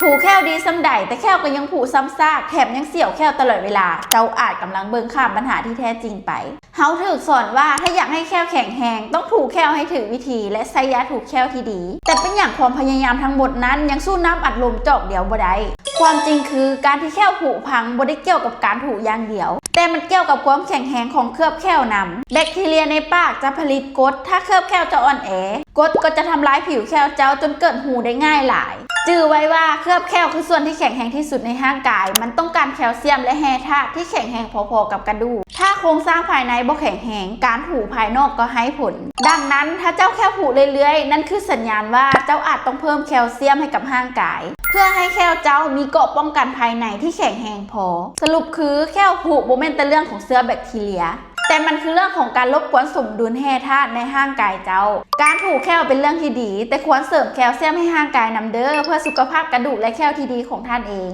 ຜຸແຂ້ວດີສ່ຳໃດ, ແຕ່ແຂ້ວກໍຍັງຜຸຊ້ຳຊາກ, ແຖມຍັງສຽວແຂ້ວຕະຫຼອດເວລາ. ເຈົ້າອາດກຳລັງເບິ່ງຂ້າມບັນຫາທີ່ແທ້ຈິງໄປ. ເຮົາຖືກສອນວ່າ ຖ້າຢາກໃຫ້ແຂ້ວແຂງແຮງ, ຕ້ອງຜູແຂ້ວໃຫ້ຖືກວິທີ ແລະ ໃຊ້ຢາຖູແຂ້ວທີ່ດີ. ແຕ່ເປັນຫຍັງຄວາມພະຍາຍາມທັງໝົດນັ້ນ ຍັງສູ້ນ້ຳອັດລົມຈອກດຽວບໍ່ໄດ້? ຄວາມຈິງຄື ການທີ່ແຂ້ວຜຸພັງ ບໍ່ໄດ້ກ່ຽວກັບການຖູຢ່າງດຽວ, ແຕ່ມັນກ່ຽວກັບຄວາມແຂງແຮງຂອງເຄືອບແຂ້ວນຳ. ແບັກທີເຣຍໃນປາກຈະຜະລິດກົດ ຖ້າເຄືອບແຂ້ວເຈົ້າອ່ອນແອ, ກົດກໍຈະທຳລາຍຜິວແຂ້ວເຈົ້າຈົນເກີດຮູໄດ້ງ່າຍຫຼາຍ. ຈື່ໄວ້ວ່າ ເຄືອບແຂ້ວຄືສ່ວນທີ່ແຂງແຮງທີ່ສຸດໃນຮ່າງກາຍ, ມັນຕ້ອງການແຄວຊຽມ ແລະ ແຮ່ທາດທີ່ແຂງແຮງພໍໆກັບກະດູກ. ຖ້າໂຄງສ້າງພາຍໃນບໍ່ແຂງແຮງ, ການຖູພາຍນອກກໍໄຮ້ຜົນ. ດັ່ງນັ້ນ, ຖ້າເຈົ້າແຂ້ວຜຸເລື້ອຍໆ, ນັ້ນຄືສັນຍານວ່າເຈົ້າອາດຕ້ອງເພີ່ມແຄວຊຽມໃຫ້ກັບຮ່າງກາຍ ເພື່ອໃຫ້ແຂ້ວເຈົ້າມີເກາະປ້ອງກັນພາຍໃນທີ່ແຂງແຮງພໍ. ສະຫຼຸບຄື ແຂ້ວຜຸບໍ່ແມ່ນແຕ່ເລື່ອງຂອງເຊື້ອແບັກທີເຣຍ, ແຕ່ມັນຄືເລື່ອງຂອງການລົບກວນສົມດຸນແຮ່ທາດໃນຮ່າງກາຍເຈົ້າ. ການຖູແຂ້ວເປັນເລື່ອງທີ່ດີ, ແຕ່ຄວນເສີມແຄວຊຽມໃຫ້ຮ່າງກາຍນຳເດີ້ ເພື່ອສຸຂະພາບກະດູກ ແລະ ແຂ້ວທີ່ດີຂອງທ່ານເອງ.